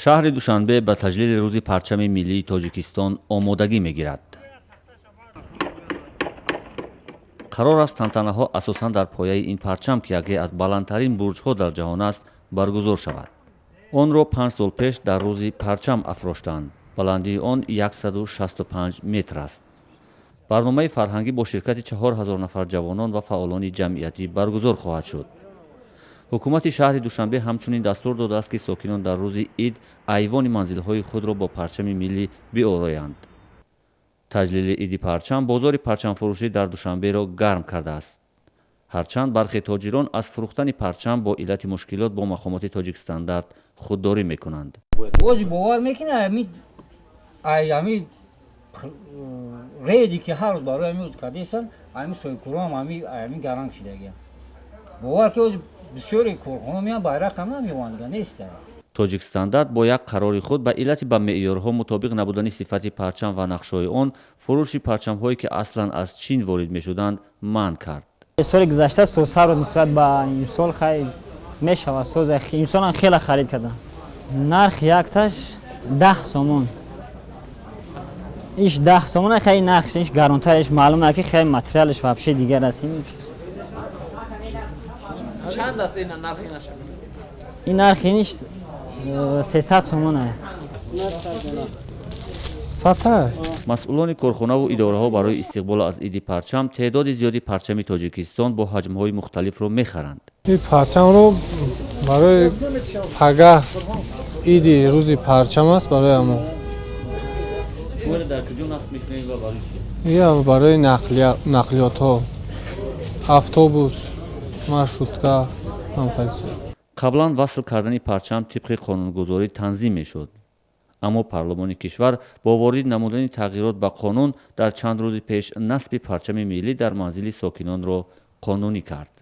Шаҳри Душанбе ба таҷлили Рӯзи парчами миллии Тоҷикистон омодагӣ мегирад. Қарор аст, тантанаҳо асосан дар пояи ин парчам, ки яке аз баландтарин бурҷҳо дар ҷаҳон аст, баргузор шавад. Онро 5 сол пеш дар Рӯзи парчам афроштанд. Баландии он 165 метр аст. Барномаи фарҳангӣ бо ширкати 4000 нафар ҷавонон ва фаъолони ҷамъиятӣ баргузор хоҳад шуд. Ҳукумати шаҳри Душанбе ҳамчунин дастур додааст, ки сокинон дар рӯзи ид айвони манзилҳои худро бо парчами миллӣ биороянд. Таҷлили Иди парчам бозори парчамфурӯшӣ дар Душанберо гарм кардааст. Ҳарчанд бархе тоҷирон аз фурӯхтани парчам бо иллати мушкилот бо мақомоти Тоҷикстандарт худдорӣ мекунанд. Бози бовар мекунӣ, ами реди, ки ҳар рӯз барои ами кадесан, ами соҳибкорам, ами гаранг шидагия. Бовар ки, бисёре корхона меян, байрақам намеёванд, дига нест. Тоҷикстандарт бо як қарори худ ба иллати ба меъёрҳо мутобиқ набудани сифати парчам ва нақшҳои он фурӯши парчамҳое, ки аслан аз Чин ворид мешуданд, манъ кард. Соли гузашта созҳаро нисбат ба имсол хай мешавад. Соз имсолам хеле харид кардам. Нархи якташ 10 сомон, иш 10 сомон. Хай, нархш иш гаронтар, иш маълум ки хай материалаш вообще дигар аст. Чанд аст ин нархи наша? Ин нархи иниш 300 сомон. Сата. Масъулони корхонаву идораҳо барои истиқбол аз Иди парчам теъдоди зиёди парчами Тоҷикистон бо ҳаҷмҳои мухталифро мехаранд. Ин парчамро барои пагаҳ, иди Рӯзи парчам аст, барои ҳамон. Дар куҷо насб мекунед ва барои чӣ? Я барои нақлиётҳо, автобус, маршрутка ҳам хеле. Қаблан васл кардани парчам тибқи қонунгузорӣ танзим мешуд, аммо парлумони кишвар бо ворид намудани тағйирот ба қонун дар чанд рӯзи пеш насби парчами миллӣ дар манзили сокинонро қонунӣ кард.